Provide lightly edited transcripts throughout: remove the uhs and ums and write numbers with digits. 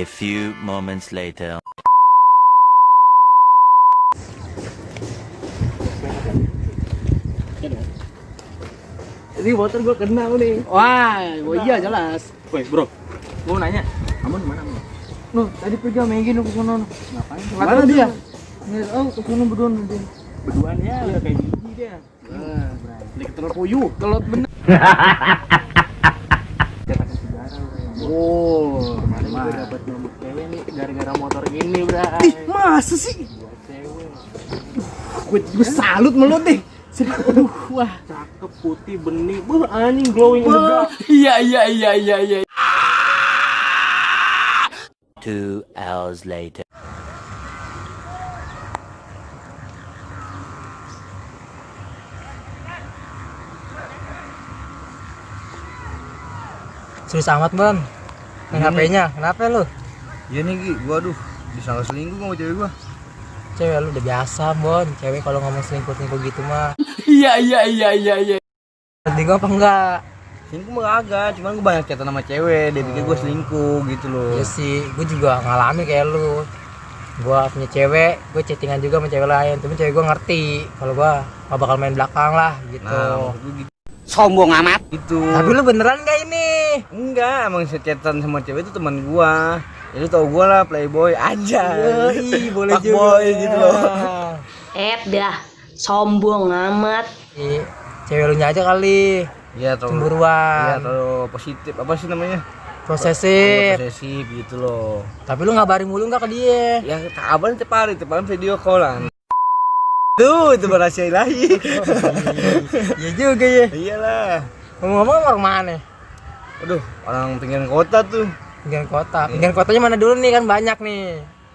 A few moments later. Ini motor gua kena nih. Wah, oh iya jelas. Woi, bro. Gua mau nanya. Amun mana, Amun? Nuh, tadi pegang Megi nuh ke sono. Ngapain? Mana dia? Oh, ke sono berdua nanti. Berduaan ya, kayak biji dia. Wah, Beli ketelur puyuh. telot bener. Cetakan sejarah. Oh, Kemarin mah. gue dapet nomor cewek nih gara-gara motor ini, bro. Ih, masa sih? Buat cewek. Gue salut sama lo deh. Aduh, wah. Cakep, putih, bening. Wah, anjing glowing in the dark. Iya. 2 hours later. Serius amat, Bon. Main HP-nya. Kenapa lu? Iya nih Gi, gua aduh disangka selingkuh sama cewek gua. Cewek lu udah biasa, Bon. Cewek kalau ngomong selingkuh gitu mah. Iya. Nanti gua apa enggak? Selingkuh mah kagak, cuman gua banyak chatan sama cewek, dia pikir gua selingkuh gitu loh. Ya sih, gue juga ngalami kayak lu. Gua punya cewek, gue chattingan juga sama cewek lain. Tapi cewek gua ngerti kalau gua gak bakal main belakang lah gitu. Nah, maksud gua gitu. Sombong amat. Gitu. Tapi lu beneran gak ini? Enggak, emang chatan sama cewek itu teman gua. Ya lu tau gua lah, playboy aja. Yoi, boleh juga. Fuckboy gitu loh. Dah, sombong amat. Ih, cewek lu nya aja kali. Iya, tau. Iya, Cemburuan. tau positif. Apa sih namanya? Posesif. Posesif gitu loh. Tapi lu ngabarin mulu gak ke dia? Ya kabarin tiap hari video callan. Tuh, itu rahasia ilahi. Iya juga ya. Iyalah. Ngomong-ngomong orang mana? Aduh, orang pinggiran kota tuh. Pinggiran kota. Pinggiran kotanya mana dulu nih, kan banyak nih.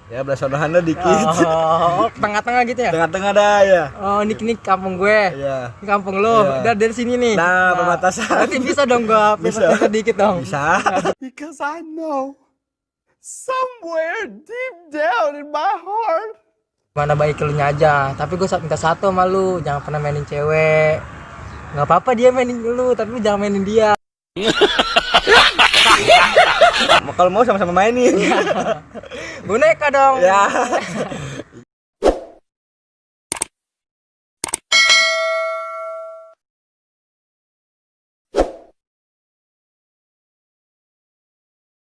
Ya belasan dikit. Oh, tengah-tengah gitu ya? Tengah-tengah dah ya. Oh, ini kampung gue. Iya. Ini kampung lu. Iya. Udah dari sini nih. Nah, perbatasan. Nanti bisa dong gua Bisa. bisa dikit dong. Bisa. Because I know somewhere deep down in my heart. Mana baik lu nya aja. Tapi gue minta satu sama lu, jangan pernah mainin cewek. Nggak apa-apa dia mainin lu, tapi lu jangan mainin dia. Kalau mau sama-sama mainin. Boneka dong. Ya.